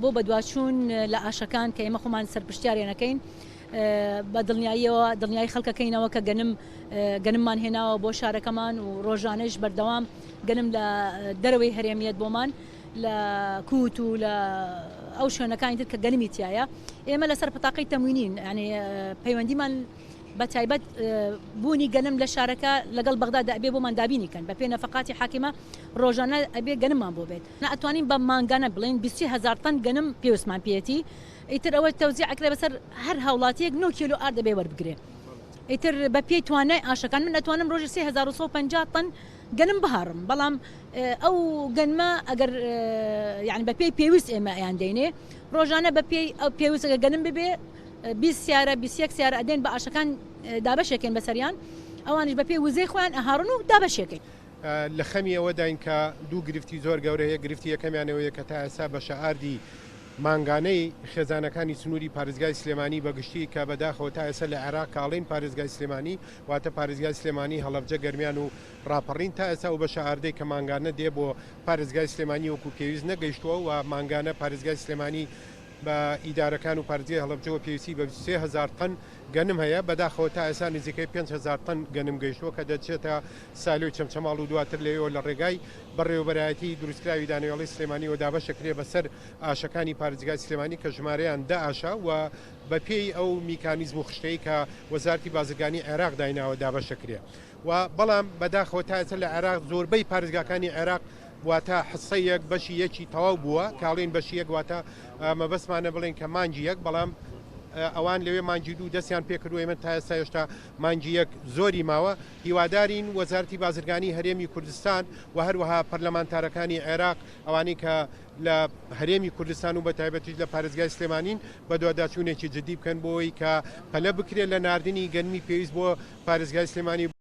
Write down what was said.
بۆ بەدواچوون لە ئاشەکان کە ئێمە خۆمان سەرپشتیاریان ئەکەین بە دڵنیاییەوە دڵنیای خەڵکەکەینەوە کە گەنم گەنممان هێناوە بۆ شارەکەمان و ڕۆژانەش بەردەوام گەنم لە دەرەوەی هەرێمیەت بۆمان لە کووت و لە ئەو شوێنەکانی تر کە گەنمی تایە ئێمە لەسەر پتاقی تەموینین یعنی پەیوەندیمان بە تایبەت بوونی گەنم لە شارەکە لەگەڵ بەغدا دەبێ بۆمان دابینی کەن بە پێ نەفەقاتی حاکمە ڕۆژانە ئەبێ گەنممان بۆ بێت ئەتوانین بە مانگانە بڵێین 23 هەزار تەن گەنم پێویستمان پێیەتی ئیتر ئەوە تەوزیع ئەکرێ بەسەر هەر هاوڵاتیەک 9 کیلۆ ئارد دەبێ وەربگرێ ئیتر بە پێی توانای ئاشەکان من ئەتوانم ڕۆژی 3150 تەن گەنم بهاڕم بەڵام ئەو گەنمە ئەگەر یعنی بە پێی پێویست ئێمە ئەیان دەینێ ڕۆژانە بە پێی ئەو پێویست ئەگەر گەنم ببێ 20 سیارە 21 سیارە ئەدەین بە ئاشەکان دابەشێکەین بەسەریان ئەوانیش بە پێی وزەی خۆیان ئەهاڕن و دابەشێکەین. لە خەمی ئەوەداین کە دوو گرفتی زۆر گەورە هەیە، گرفتی یەکەمیان ئەوەیە کە تا ئێستا بەشە ئاردی مانگانەی خێزانەکانی سنووری پارێزگای سلێمانی بە گشتی کە بەداخەوە تا ئێستا لە عێراق کە ئەڵێین پارێزگای سلێمانی واتە پارێزگای سلێمانی، هەڵەبجە، گەرمیان و ڕاپەڕین تا ئێستا ئەو بەشە ئاردەی کە مانگانە دێ بۆ پارێزگای سلێمانی وەکو پێویست نەگەیشتووە و مانگانە پارێزگای سلێمانی بە ئیدارەکان و پارێزگای هەڵەبجەوە پێویستی بە 23 هەزار تەن گەنم هەیە، بەداخەوە تا ئێستا نزیکەی 5000 تەن گەنم گەیشتووە کە دەچێتە سایلۆی چەمچەماڵ و دواتر لەوێوە لە ڕێگای بەڕێوەبەرایەتیی دروستکراوی دانەوێڵەی سلێمانیەوە دابەشدەکرێت بەسەر ئاشەکانی پارێزگای سلێمانی کە ژمارەیان دە ئاشە و بەپێی ئەو میکانیزم و خشتەی کە وەزارەتی بازرگانی عێراق دایناوە دابەشدەکرێت و بەڵام بەداخەوە تا ئێستا لە عێراق زۆربەی پارێزگاکانی عێراق واتە حسەی یەک بەشی یەکی تەواو بووە کاڵین بەشی یەک واتە مەبەستمانە بڵێن کە مانگی یەک بەڵام ئەوان لەوێ مانگی دوو دەستیان پێکردووە ئێمە تا ئێستا هێشتا مانگی یەک زۆری ماوە هیوادارین وەزارەتی بازرگانی هەرێمی کوردستان و هەروەها پەرلەمانتارەکانی عێراق ئەوانەی کە لە هەرێمی کوردستان و بە تایبەتیش لە پارێزگای سلێمانین بەدواداچوونێکی جدی بکەن بۆ ئەوەی کە پەلە بکرێت لە ناردنی گەنمی پێویست بۆ پارێزگای سلێمانی.